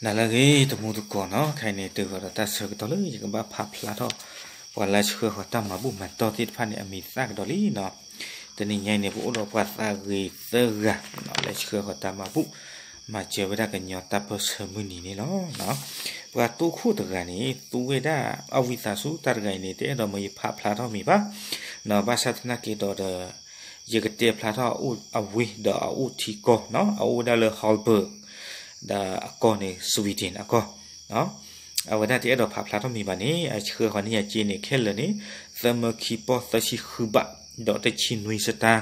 နၤလၢအဂ့ၤ တံၤသကိးနီၤ, ခဲအံၤန့ၣ် တုၤဃီၤဒီးတၢ်ဆၢကတီၢ်လၢယကဘၣ်ဖးဖျါထီၣ် ပှၤလၢဆှၢဃီၤတၢ်မၤဘူၣ်မၤတီၢ်သ့ၣ်တဖၣ်န့ၣ် အမံၤသၣ်ကဒီးလံနီၤ. တနံၤညါအံၤန့ၣ် ပအိၣ်ဒီးပှၤသးဂ့ၤသၢဂၤနီၤ လၢဆှၢဃီၤတၢ်မၤဘူၣ် မၤစၢၤဝဲဒၣ်ကညီတၢ်ပၢၢ်ဆၢမုၢ်နံၤန့ၣ်လီၤ. ပှၤတိခိၣ်တဂၤန့ၣ် သူဝဲဒၣ် အဝံသးစူၤတၢ်တဂၤအံၤန့ၣ် တအဲၣ်ဒိးမၢယဖးဖျါထီၣ်မံၤဘၣ်နီၤ, ဘၣ်ဆၣ်သနာ်က့ဒီးဒီး ယကတဲဖျါထီၣ်အဝ့ၢ်ဒီးအအိၣ်ထံကီၢ်နီၤ, အအိၣ်ဝဲဒၣ်လၢ Hallsberg ဒီးအကီၢ်န့ၣ် Sweden အကီၢ် အဝဲဒၣ်တအဲၣ်ဒိးဖးဖျါထီၣ်မံၤဘၣ်န့ၣ် အဆှၢဃီၤန့ၢ်ယၤစ့န့ၣ် ခဲလၢာ်န့ၣ် သၢမၢခံပီၢ်သၢဆံဃုဘး ဒီးတဆံနွံစတၢ်,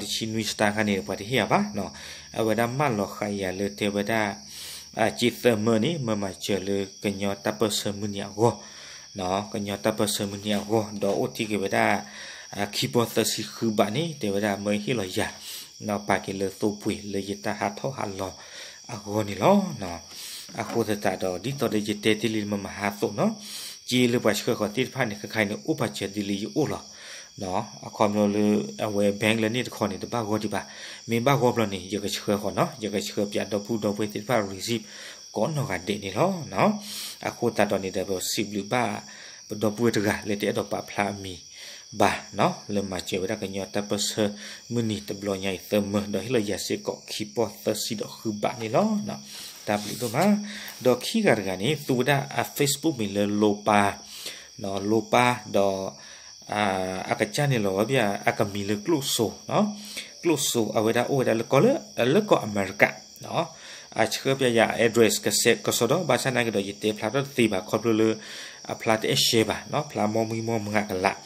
ဒီးတဆံနွံစတၢ်ခါန့ၣ် ပှၤတဟ့ၣ်ယၤဘၣ်နီၤ. အဝဲဒၣ်မၢလီၤဃာ်ယၤလၢတဲဝဲဒၣ် စ့သၢမၢန့ၣ် မၢမၤစၢၤလၢကညီတၢ်ပၢၢ်ဆၢမုၢ်နံၤအဂီၢ် ကညီတၢ်ပၢၢ်ဆၢမုၢ်နံၤအဂီၢ် ဒီးအိၣ်တ့ၢ်က့ၤဝဲဒၣ် ခံပီၢ်သၢဆံဃုဘးန့ၣ် တဲဝဲဒၣ်မၢဟ့ၣ်လီၤယၤ ပာ်က့ၤလၢသိပှ့ၤလၢယတၢ်ဟးထီၣ်ဟးလီၤအဂီၢ်န့ၣ်လီၤ. အဃိသတးဒီး ဒ်သိးဒီးယတဲတ့ၢ်လံမၢမဟါအသိးနီၤ, စ့လၢပှၤဆှၢဃီၤသ့ၣ်တဖၣ်န့ၣ် ခဲခါအံၤန့ၣ် အိၣ်ပာ်စၢၤဒ်လံယအိၣ်လီၤ. အခီပညီလၢ အဝဲ bank လၢန့ၣ်တခီန့ၣ် တဘၣ်ဂီၢ်ဒံးဘၣ်. မ့ၢ်ဘၣ်ဂီၢ်ဘျီန့ၣ် ယကဆှၢဃီၤနီၤ, ယကဆှၢပၠးဒီပုၢ်ဒီဝဲၢ်သ့ၣ်တဖၣ် receipt ကိးနီၢ်ဂၤဒဲးန့ၣ်လီၤ. အဃိသတးဒီးန့ၣ်ဒီး ပစံးဘျုးဘၣ် ပဒီပုၢ်ဝဲၢ်တဂၤလၢတအဲၣ်ဒိးပာ်ဖျါအမံၤဘၣ်နီၤ, လၢမၤစၢၤဝဲဒၣ်ကညီတၢ်ပၢၢ်ဆၢမုၢ်နံၤတဘျီညါအံၤသၢမၢ ဒီးဟ့ၣ်လီၤယၤစ့ၢ်ကီးခံပီၢ်သၢဆံဒီးဃုဘးန့ၣ်လီၤ. တၢ်ဘျုးဒိၣ်မး. ဒီးခံဂၤတဂၤန့ၣ် သူဝဲဒၣ်အ Facebook မံၤလၢ လိပၢ် လိပၢ် ဒီး အကစၢ်န့ၣ်လီၤဝဲဘၣ် အကမံၤလၢကျိၣ်စိနီၤ, ကျိၣ်စိ အဝဲဒၣ်အိၣ်ဝဲဒၣ်လၢကီၢ်လၢ လၢကီၢ်အမဲရကၤ အဆှၢပၠးယၤ address ကစဲးကစီဒီ ဘၣ်ဆၣ်နာ်က့ဒီး ယတဲဖျါထီၣ်တသ့ဘၣ် ခီဖျိလၢ အဖျါတအဲၣ်ရှဲဘၣ်နီၤ, ဖျါမိၢ်မှံမိၢ်မးကလး,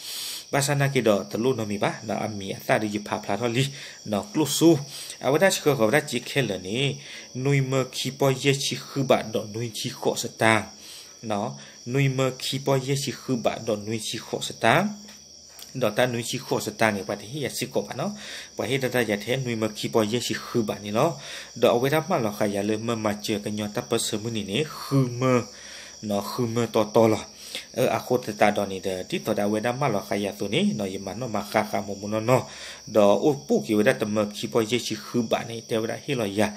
ဘၣ်ဆၣ်နာ်က့ဒီး တလိၣ်နီတမံၤဘၣ်နီၤ, အမံၤအသၣ်ဒီးယဖးဖျါထီၣ်လံနီၤ, ကျိၣ်စိ အဝဲဒၣ်ဆှၢဃီၤဝဲဒၣ်စ့ခဲလၢာ်န့ၣ် နွံမၢခံပီၢ်ယဲၢ်ဆံဃုဘးဒီးနွံဆံဃိးစတၢ် နွံမၢခံပီၢ်ယဲၢ်ဆံဃုဘးဒီးနွံဆံဃိးစတၢ်, ဒီးတၢ်နွံဆံဃိးစတၢ်န့ၣ် ပှၤတဟ့ၣ်ယၤစ့ၢ်ကီးဘၣ်နီၤ, ပှၤဟ့ၣ်ဒၣ်တၢ်ယၤထဲနွံမၢခံပီၢ်ယဲၢ်ဆံဃုဘးန့ၣ်လီၤ. ဒီးအဝဲဒၣ်မၢလီၤဃာ်ယၤလၢမၢမၤစၢၤကညီတၢ်ပၢၢ်ဆၢမုၢ်နံၤန့ၣ် ဃုမၢ ဃုမၢတီတီလီၤ. အဃိသတးဒီးန့ၣ်ဒီး ဒ်သိးဒီးအဝဲဒၣ်မၢလီၤဃာ်ယၤအသိးန့ၣ်နီၤ, ယမၤနီၣ်မၤဃါဃာ်မိၢ်မိၢ်နီၢ်နီၢ်, ဒီးအိၣ်ပိာ်က့ၤဝဲဒၣ်တမၢခံပီၢ်ယဲၢ်ဆံဃုဘးန့ၣ် တဲဝဲဒၣ်ဟ့ၣ်လီၤယၤ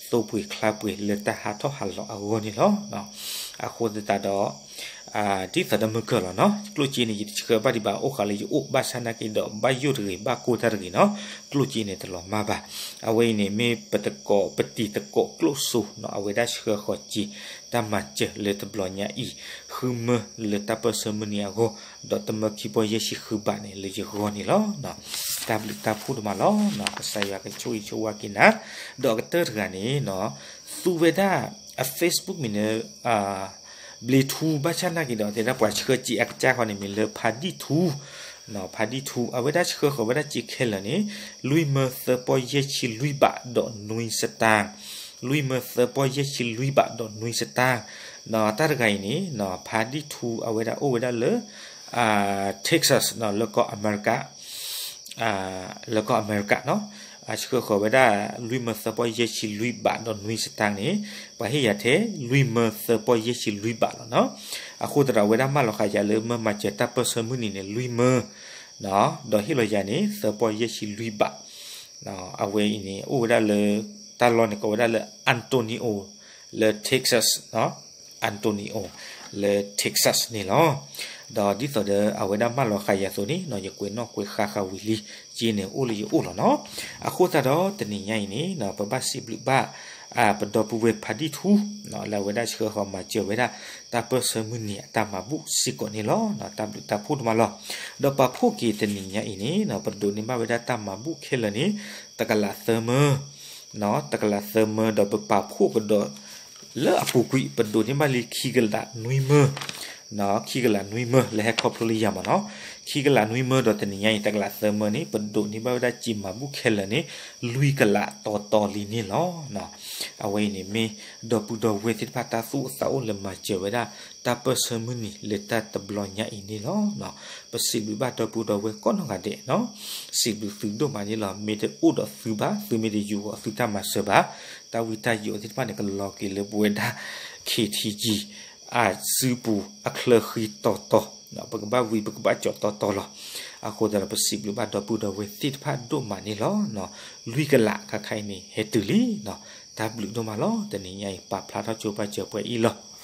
သိပှ့ၤချါပှ့ၤလၢတၢ်ဟးထီၣ်ဟးလီၤအဂီၢ်န့ၣ်လီၤ. အဃိသတးဒီး ဒ်သိးဒီးမုၢ်ကၢၢ်လီၤနီၤ, ကျိၣ်စ့န့ၣ် ယတဆှၢဘၣ်ဒံးဘၣ် အိၣ်ဃာ်လၢယအိၣ် ဘၣ်ဆၣ်နာ်က့ဒီး ဘၣ်ယိၣ်တဂ့ၤ ဘၣ်ကိၢ်တၢ်တဂ့ၤနီၤ, ကျိၣ်စ့န့ၣ်တလီၤမၢ်ဘၣ်. အဝဲအံၤန့ၣ် မ့ၢ်ပတံၤသကိး ပတံၤသကိးကျိၣ်စိနီၤ, အဝဲဒၣ်ဆှၢဃီၤစ့ တၢ်မၤစၢၤလၢတဘျီညါအံၤ ဃုမၢလၢတၢ်ပၢၢ်ဆၢမုၢ်နံၤအဂီၢ်, ဒီးတမၢခံပီၢ်ယဲၢ်ဆံဃုဘးန့ၣ် လၢယဂီၢ်န့ၣ်လီၤ. တၢ်ဘျုးတၢ်ဖှိၣ်ဒိၣ်မးလီၤနီၤ, ကစၢ်ယွၤကဆိၣ်ဂ့ၤဆိၣ်ဝါက့ၤနၤ, ဒီးအကတၢၢ်တဂၤန့ၣ်နီၤ, သူဝဲဒၣ် အ Facebook မံၤလၢ ဘျ့ထူ ဘၣ်ဆၣ်နာ်က့ဒီး တဲဒၣ်ပှၤဆှၢစ့အကစၢ်ဃီန့ၣ် မံၤလၢဖးဒံၣ်ထူ, ဖးဒံၣ်ထူ အဝဲဒၣ်ဆှၢဃီၤဝဲဒၣ်စ့ခဲလၢာ်န့ၣ် လွံၢ်မၢသၢပီၢ်ယဲၢ်ဆံလွံၢ်ဘးဒီးနွံစတၢ်, လွံၢ်မၢသၢပီၢ်ယဲၢ်ဆံလွံၢ်ဘးဒီးနွံစတၢ်, တၢ်တဂၤအံၤန့ၣ် ဖးဒံၣ်ထူ အဝဲဒၣ်အိၣ်ဝဲဒၣ်လၢ Texas လၢကီၢ်အမဲရကၤ လၢကီၢ်အမဲရကၤနီၤ, အဆှၢဃီၤဝဲဒၣ် လွံၢ်မၢသၢပီၢ်ယဲၢ်ဆံလွံၢ်ဘးဒီးနွံစတၢ်န့ၣ် ပှၤဟ့ၣ်ယၤထဲ လွံၢ်မၢသၢပီၢ်ယဲၢ်ဆံလွံၢ်ဘးလီၤနီၤ. အဃိသတးဒီး အဝဲဒၣ်မၢလီၤဃာ်ယၤလၢမၢမၤစၢၤတၢ်ပၢၢ်ဆၢမုၢ်နံၤန့ၣ် လွံၢ်မၢ ဒီးဟ့ၣ်လီၤယၤန့ၣ် သၢပီၢ်ယဲၢ်ဆံလွံၢ်ဘး, အဝဲအံၤန့ၣ် အိၣ်ဝဲဒၣ်လၢ တၢ်လီၢ်န့ၣ်ကိးဝဲဒၣ်လၢ Antonio လၢ Texas နီၤ, Antonio လၢ Texas န့ၣ်လီၤ. ဒီးဒ်သိးဒီးအဝဲဒၣ်မၢလီၤဃာ်ယၤအသိးန့ၣ်နီၤ, ယကွဲးနီၣ်ကွဲးဃါဃာ်ဝံၤလံ စ့န့ၣ်အိၣ်လၢယအိၣ်လီၤနီၤ. အဃိသတးဒီးတနံၤညါအံၤန့ၣ်နီၤ, ပဘၣ်စံးဘျုးဘၣ် ပဒီပုၢ်ဝဲၢ်ဖးဒံၣ်ထူ လၢအဝဲဒၣ်ဆှၢဃီၤမၤစၢၤဝဲဒၣ် တၢ်ပၢၢ်ဆၢမုၢ်နံၤအတၢ်မၤဘူၣ်စ့ၢ်ကီးန့ၣ်လီၤ. တၢ်ဘျုးတၢ်ဖှိၣ်ဒိၣ်မးလီၤ. ဒီးပာ်ဖှိၣ်က့ၤတနံၤညါအံၤန့ၣ်နီၤ, ပဒိးန့ၢ်ဘၣ်ဝဲဒၣ်တၢ်မၤဘူၣ်ခဲလၢာ်န့ၣ် တကလးသၢမၢ တကလးသၢမၢ ဒီးပပာ်ဖှိၣ်ကဒီး လၢအပူၤကွံာ် ပဒိးန့ၢ်ဘၣ်လံခံကလးနွံမၢ, ခံကလးနွံမၢလၢဟဲခီဖျိလၢယၤမးနီၤ, ခံကလးနွံမၢဒီးတနံၤညါအံၤ တကလးသၢမၢန့ၣ် ပဒိးန့ၢ်ဘၣ်ဝဲဒၣ်စ့မၤဘူၣ်ခဲလၢာ်န့ၣ် လွံၢ်ကလးတီတီလံန့ၣ်လီၤ. အဝဲအံၤန့ၣ်မ့ၢ် ဒီပုၢ်ဒီဝဲၢ်သ့ၣ်တဖၣ်တၢ်သူၣ်အိၣ်သးအိၣ်လၢမၤစၢၤဝဲဒၣ် တၢ်ပၢၢ်ဆၢမုၢ်နံၤလၢတၢ်တဘျီညါအံၤန့ၣ်လီၤ. ပစံးဘျုးဘၣ်ဒီပုၢ်ဒီဝဲၢ်ကိးနီၢ်ဂၤဒဲးနီၤ, စံးဘျုးသုဒိၣ်မးန့ၣ်လီၤ. မ့ၢ်တအိၣ်ဒီးသုဘၣ်, သုမ့ၢ်တယူးဂီၤသုတၢ်မၤစၢၤဘၣ်, တၢ်ဝံတၢ်ယိးသ့ၣ်တဖၣ်န့ၣ် ကလီၤက့ၤလၢပဝဲဒၣ် ခ့ထံကံ အစုပူၤအချၢဃံတီတီ, ပကဘၣ်ဝံပကဘၣ်ကၠီၤတီတီလီၤ. အဃိသတးဒီး ပစံးဘျုးဘၣ်ဒီပုၢ်ဒီဝဲၢ်သ့ၣ်တဖၣ်ဒိၣ်မးန့ၣ်လီၤ. လွံၢ်ကလးခါခါအံၤန့ၣ် ဟဲတုၤလံနီၤ. တၢ်ဘျုးဒိၣ်မးလီၤ. တနံၤညါအံၤ ပာ်ဖျါထီၣ်ဆိပာ်စၢၤပှဲၤအံၤလီၤ.